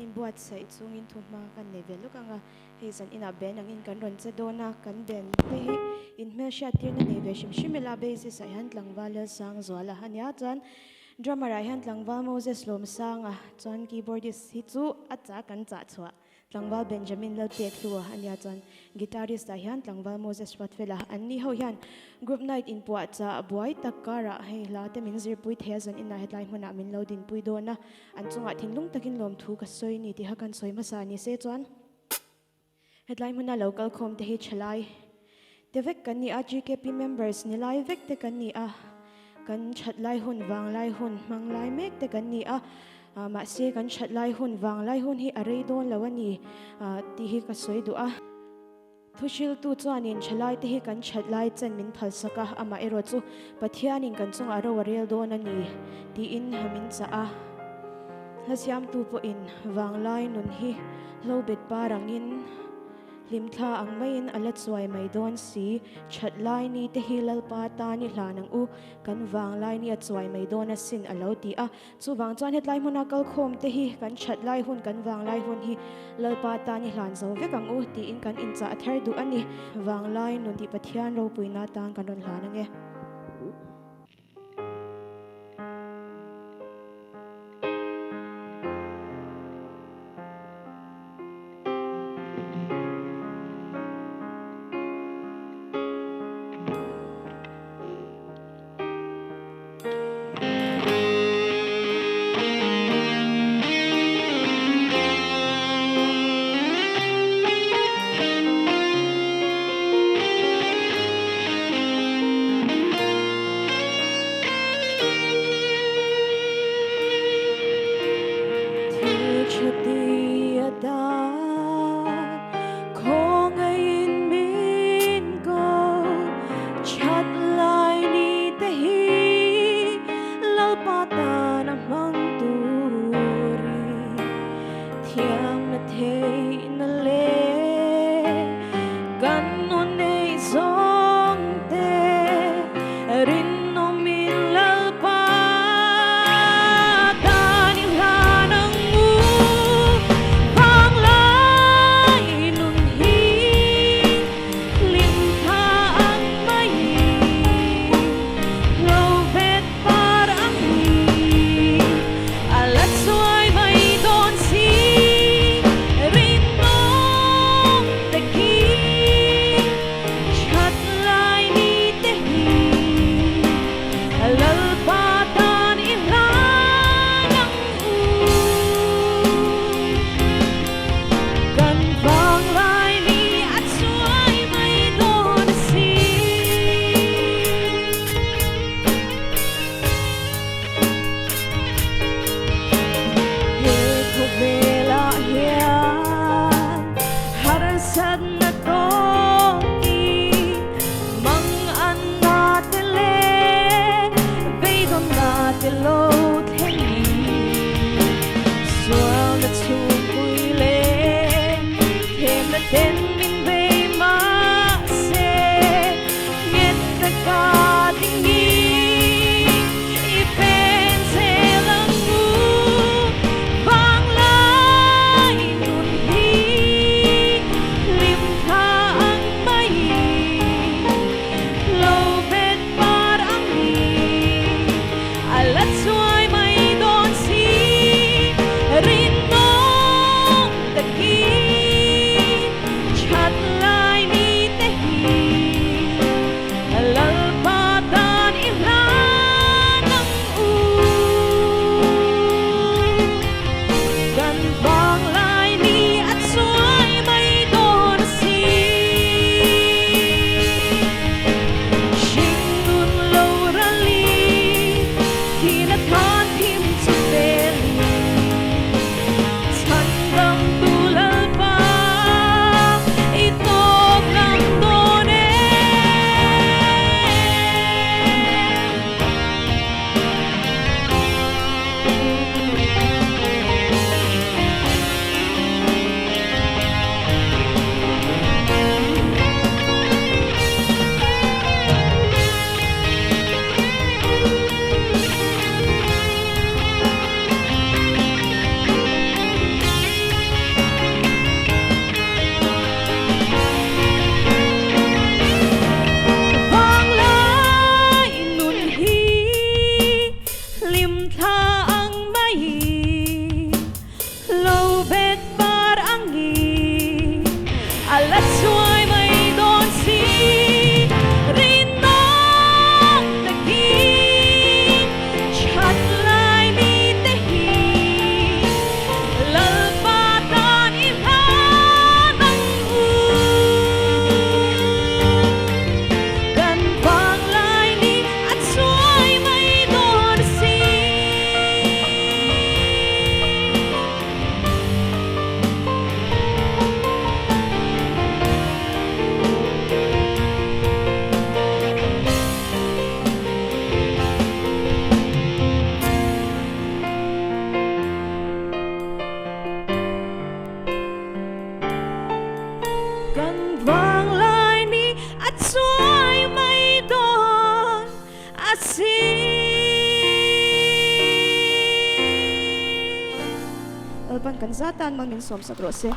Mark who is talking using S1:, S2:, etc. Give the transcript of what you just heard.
S1: An inbuatsaih chungin thuhma kan nei ve lawk ang a, hei zan inah band angin kan rawn che dawn a, kan band te hi inhmelhriat tirna nei ve hrim hrim ila bassist ah hian tlangval Lalsangzuala a nia chuan drummer ah hian tlangval Moses Lawmsanga chuan keyboardist hi chu a chah kan chah chhuah. Tlangval Benjamin Lalpekhlua a nia chuan guitarist ah hian Tlangval Moses Ruatfela an ni ho hian group night inpuah chah buai tak karah hei hla te min zirpui thei a zan inah hetlai hmunah min lo dinpui dawn a, an chungah thinlung takin lawmthu ka sawi ni tiha kan sawi hmasa ni se chuan hetlai hmuna lo kal khawm te hi thalai te vek kan ni a, GKP members ni lai vek te kan ni a, kan that lai hun vang lai hun hmang lai mek te kan ni a, mahse kan that lai hun vang lai hun hi a rei dawn lo a ni tih hi ka sawi duh a. Thuhriltu chuanin thalai te hi kan that lai chen min phalsak a, amaherawh chu Pathianin kan chungah ro a rel dawn a ni tiin min chah a. Hlasiamtu pawhin vanglai nun hi hlobet par angin, Hlimthla ang maiin a la chuai mai dawn si, that lai ni te hi Lalpa tan i hlan ang u, kan vang lai ni a chuai mai dawn asin a lo ti a. Chuvang chuan hetlai hmuna kalkhawm te hi kan that lai hun, kan vang lai hun hi Lalpa tan i hlan zo vek ang u tiin kan inchah thar duh a ni. Vang lai nun tih Pathian ropuina tan kan rawn hlan ang e. Thil tha ti a dan khawngaihin min ko that lai ni te hi Lalpa tan a hmang turin thiamna theihna leh kan nun nei zawng te rinawmin Lalpa tan i hlan ang u vanglai nun hi hlimthla ang mai hlo vet par ang hi a la chuai mai dawn si rinawm te khi that lai ni te hi Lalpa tan i hlan ang u kan vang lai ni a chuai mai dawn si. He khawvelah hian harsatna tawkin mang an na te leh beidawnna te lo thlengin sualna chhungpui leh themna ten min bei mahse Nghet taka dingin i pen zel ang u, vanglai nun hi hlimthla ang maiin lo bet par ang hi a la chuai mai dawn si, rinawm takin. Kan vanglai ni a chuai mai dawn asin. Lalpan kan zatan mal min sawmsak rawh se.